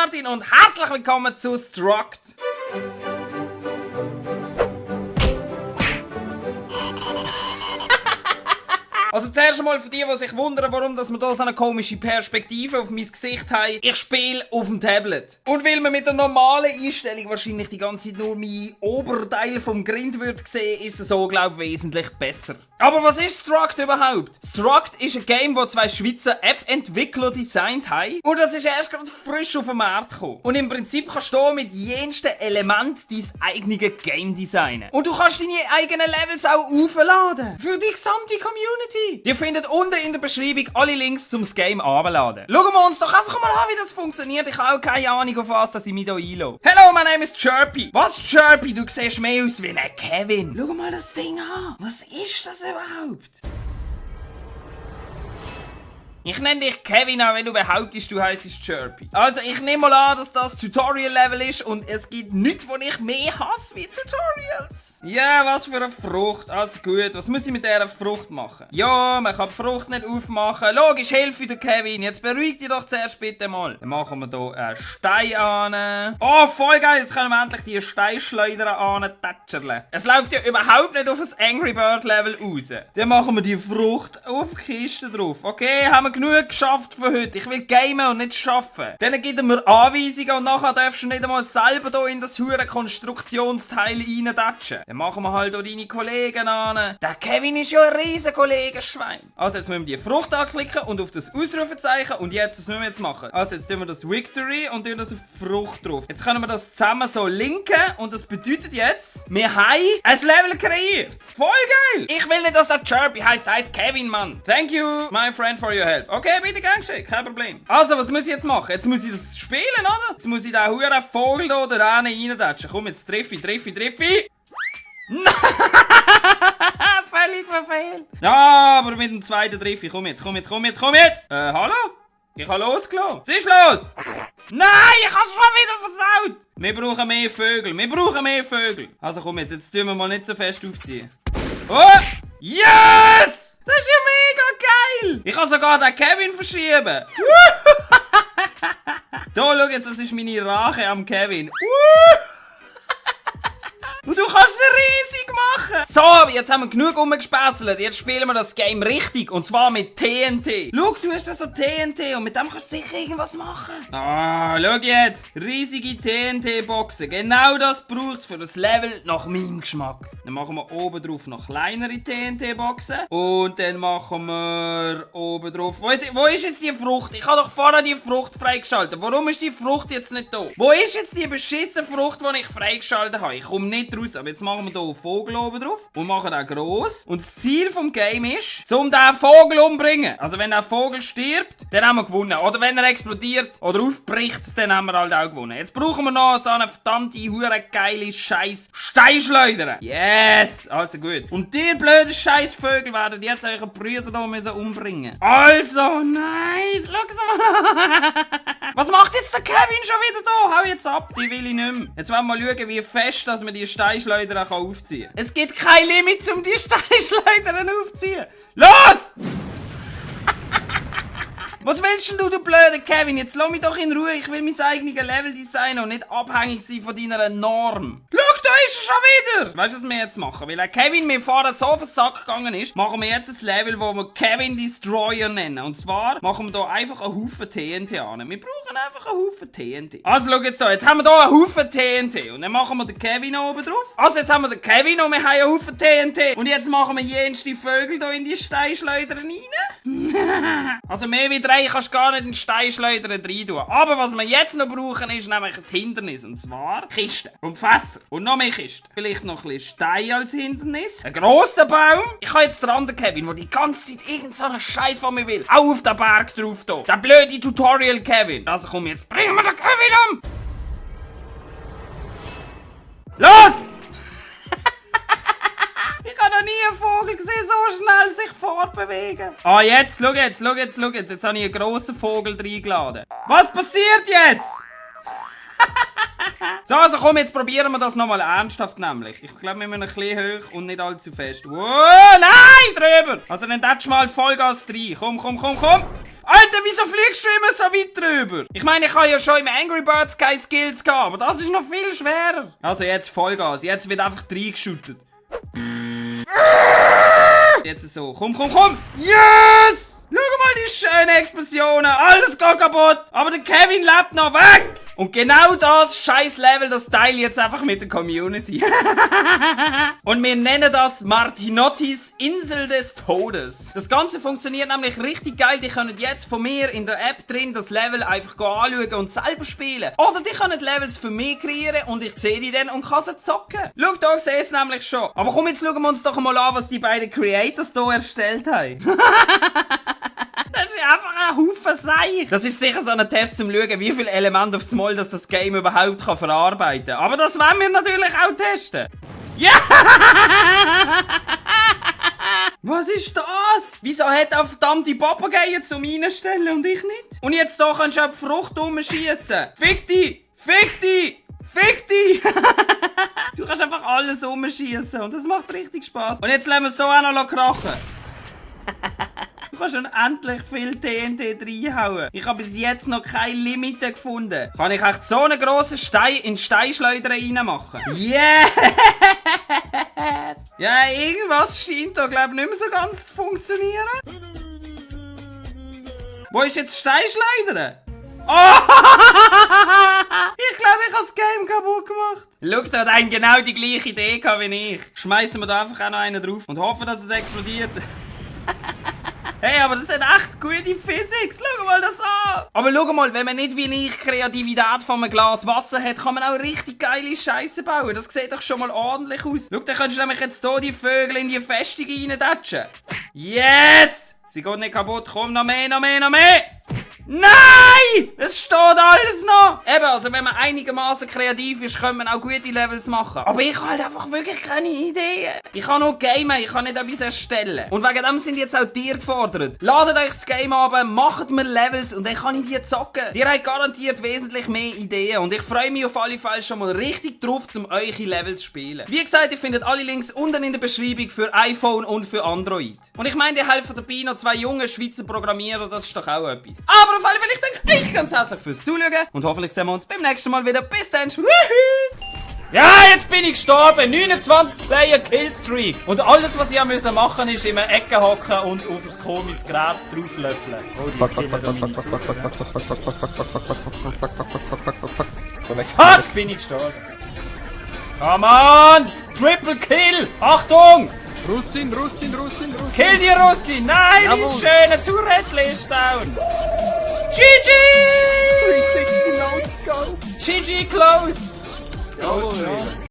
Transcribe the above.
Martin und herzlich willkommen zu Struct. Also zuerst einmal für die sich wundern, warum dass wir hier so eine komische Perspektive auf mein Gesicht haben. Ich spiele auf dem Tablet. Und weil man mit der normalen Einstellung wahrscheinlich die ganze Zeit nur mein Oberteil vom Grind wird sehen, ist es so, glaube ich, wesentlich besser. Aber was ist Struct überhaupt? Struct ist ein Game, das zwei Schweizer App-Entwickler designt haben. Und das ist erst gerade frisch auf den Markt gekommen. Und im Prinzip kannst du mit jensten Element dein eigenes Game designen. Und du kannst deine eigenen Levels auch aufladen. Für die gesamte Community. Ihr findet unten in der Beschreibung alle Links zum Game runterladen. Schauen wir uns doch einfach mal an, wie das funktioniert. Ich habe auch keine Ahnung, auf was dass ich mich hier einlogge. Hello, my name is Chirpy. Was, Chirpy? Du siehst mehr aus wie ein Kevin. Schau mal das Ding an. Was ist das überhaupt? Ich nenne dich Kevin an, wenn du behauptest, du heisst Chirpy. Also, ich nehme mal an, dass das Tutorial-Level ist und es gibt nichts, wo ich mehr hasse wie Tutorials. Ja, was für eine Frucht. Also gut, was muss ich mit dieser Frucht machen? Ja, man kann die Frucht nicht aufmachen. Logisch, helfe dir, Kevin. Jetzt beruhig dich doch zuerst bitte mal. Dann machen wir hier einen Stein an. Oh, voll geil. Jetzt können wir endlich die Steinschleuder antatschern. Es läuft ja überhaupt nicht auf das Angry Bird Level raus. Dann machen wir die Frucht auf die Kiste drauf. Okay, haben wir genug geschafft für heute. Ich will gamen und nicht arbeiten. Dann geben wir Anweisungen und nachher darfst du nicht einmal selber hier in das hure Konstruktionsteil reintatschen. Dann machen wir halt auch deine Kollegen an. Der Kevin ist ja ein riesen Kollegenschwein. Also jetzt müssen wir die Frucht anklicken und auf das Ausrufezeichen. Und jetzt, was müssen wir jetzt machen? Also jetzt tun wir das Victory und tun das auf Frucht drauf. Jetzt können wir das zusammen so linken und das bedeutet jetzt, wir haben ein Level kreiert. Voll geil. Ich will nicht, dass der Chirpy heißt Kevin, Mann. Thank you, my friend, for your help. Okay, bitte gern geschickt, kein Problem. Also, was muss ich jetzt machen? Jetzt muss ich das spielen, oder? Jetzt muss ich den huren Vogel hier da reintatschen. Komm, jetzt treffe ich. Völlig verfehlt. Ja, aber mit dem zweiten treffe ich. Komm jetzt. Hallo? Ich habe losgelassen. Was ist los? Nein, ich habe es schon wieder versaut. Wir brauchen mehr Vögel. Also komm jetzt tun wir mal nicht so fest aufziehen. Oh! Yes! Das ist ja mega geil! Ich kann sogar den Kevin verschieben. Da, schau jetzt, das ist meine Rache am Kevin. Und du kannst es riesig machen! So, jetzt haben wir genug rumgespätzelt. Jetzt spielen wir das Game richtig. Und zwar mit TNT. Schau, du hast da so TNT und mit dem kannst du sicher irgendwas machen. Ah, schau jetzt. Riesige TNT-Boxen. Genau das braucht es für das Level nach meinem Geschmack. Dann machen wir oben drauf noch kleinere TNT-Boxen. Und dann machen wir oben drauf... Wo ist jetzt die Frucht? Ich habe doch vorher die Frucht freigeschaltet. Warum ist die Frucht jetzt nicht da? Wo ist jetzt die beschissene Frucht, die ich freigeschaltet habe? Ich komme nicht raus. Aber jetzt machen wir hier einen Vogel oben drauf und machen den gross. Und das Ziel vom Game ist, um diesen Vogel umzubringen. Also wenn der Vogel stirbt, dann haben wir gewonnen. Oder wenn er explodiert oder aufbricht, dann haben wir halt auch gewonnen. Jetzt brauchen wir noch so eine verdammte, hure geile Scheiß Steinschleuder. Yes! Also gut. Und die blöden Scheißvögel werden jetzt eure Brüder hier müssen umbringen. Also, nice. Schau mal an. Was macht jetzt der Kevin schon wieder da? Hau jetzt ab, die will ich nicht mehr. Jetzt wollen wir mal schauen, wie fest dass wir die Steinschleuder aufziehen kann. Es gibt kein Limit, um die Steinschleuder aufzuziehen. Los! Was willst denn du blöder Kevin? Jetzt lass mich doch in Ruhe. Ich will mein eigenes Level designen und nicht abhängig sein von deiner Norm. Schau, da ist er schon wieder! Weißt du, was wir jetzt machen? Weil Kevin mir vorher so auf den Sack gegangen ist, machen wir jetzt ein Level, wo wir Kevin Destroyer nennen. Und zwar machen wir hier einfach einen Haufen TNT an. Wir brauchen einfach einen Haufen TNT. Also schau jetzt da. Jetzt haben wir hier einen Haufen TNT. Und dann machen wir den Kevin oben drauf. Also jetzt haben wir den Kevin und wir haben einen Haufen TNT. Und jetzt machen wir jenste Vögel hier in die Steinschleuder rein. Also mehr wie 3 kannst du gar nicht in den Steinschleuder rein tun. Aber was wir jetzt noch brauchen, ist nämlich ein Hindernis. Und zwar Kisten und Fässer. Und noch mehr Kisten. Vielleicht noch ein bisschen Stein als Hindernis. Ein grosser Baum. Ich habe jetzt den anderen Kevin, der die ganze Zeit irgendeinen Scheiß von mir will. Auch auf den Berg drauf hier. Der blöde Tutorial Kevin. Also komm, jetzt bringen wir den Kevin um. Los! Ich habe noch nie einen Vogel gesehen, so schnell sich fortbewegen. Ah, jetzt, schau jetzt. Jetzt habe ich einen grossen Vogel reingeladen. Was passiert jetzt? So, also komm, jetzt probieren wir das nochmal ernsthaft nämlich. Ich glaube, wir müssen ein bisschen hoch und nicht allzu fest. Wow, nein, drüber. Also dann tätsch mal Vollgas rein. Komm. Alter, wieso fliegst du immer so weit drüber? Ich meine, ich habe ja schon im Angry Birds keine Skills gehabt, aber das ist noch viel schwerer. Also jetzt Vollgas, jetzt wird einfach reingeschüttet. Jetzt so, komm! Yes! Schau mal die schönen Explosionen, alles geht kaputt, aber der Kevin lebt noch, weg! Und genau das scheiß Level, das teile ich jetzt einfach mit der Community. Und wir nennen das Martinottis Insel des Todes. Das Ganze funktioniert nämlich richtig geil. Die können jetzt von mir in der App drin das Level einfach anschauen und selber spielen. Oder die können Levels für mich kreieren und ich sehe die dann und kann sie zocken. Schau, da sehe ich es nämlich schon. Aber komm, jetzt schauen wir uns doch mal an, was die beiden Creators hier erstellt haben. Das ist einfach ein Haufen Seich. Das ist sicher so ein Test zum Schauen, wie viele Elemente aufs Mal das Game überhaupt verarbeiten kann. Aber das wollen wir natürlich auch testen. Ja! Was ist das? Wieso hat er verdammte Papageien zum Reinstellen und ich nicht? Und jetzt da kannst du auch die Frucht umschießen. Fick dich! Fick dich! Fick dich! Du kannst einfach alles umschießen und das macht richtig Spaß. Und jetzt lassen wir es hier auch noch krachen. Du kannst schon endlich viel TNT reinhauen. Ich habe bis jetzt noch keine Limite gefunden. Kann ich echt so einen grossen Stein in Steinschleuder reinmachen? Yes! Ja, irgendwas scheint da, glaube ich, nicht mehr so ganz zu funktionieren. Wo ist jetzt Steinschleuder? Oh! Ich glaube, ich habe das Game kaputt gemacht. Schau, da hat einen genau die gleiche Idee gehabt wie ich. Schmeißen wir da einfach auch noch einen drauf und hoffen, dass es explodiert. Hey, aber das hat echt gute Physics. Schau mal das an. Aber schau mal, wenn man nicht wie ich Kreativität von einem Glas Wasser hat, kann man auch richtig geile Scheiße bauen. Das sieht doch schon mal ordentlich aus. Schau, dann kannst du nämlich jetzt hier die Vögel in die Festung reintatschen. Yes! Sie geht nicht kaputt. Komm, noch mehr. Nein! Es steht alles noch! Eben, also wenn man einigermaßen kreativ ist, kann man auch gute Levels machen. Aber ich habe halt einfach wirklich keine Ideen. Ich kann nur gamen, ich kann nicht etwas erstellen. Und wegen dem sind jetzt auch die gefordert. Ladet euch das Game ab, macht mir Levels und dann kann ich die zocken. Ihr habt garantiert wesentlich mehr Ideen und ich freue mich auf alle Fälle schon mal richtig drauf, um eure Levels zu spielen. Wie gesagt, ihr findet alle Links unten in der Beschreibung für iPhone und für Android. Und ich meine, die helfen dabei noch zwei junge Schweizer Programmierer, das ist doch auch etwas. Aber auf alle Fälle, ich danke euch ganz herzlich fürs Zuschauen und hoffentlich sehen wir uns beim nächsten Mal wieder. Bis dann. Tschüss. Ja, jetzt bin ich gestorben. 29 Player Killstreak. Und alles, was ich machen musste, ist in einer Ecke hocken und auf ein komisches Gerät drauflöffeln. Fuck, bin ich gestorben. Come on! Triple Kill! Achtung! Russin. Kill die Russin! Nein, die schöne Tourette ist down! GG! 360 no scope. GG close! Close.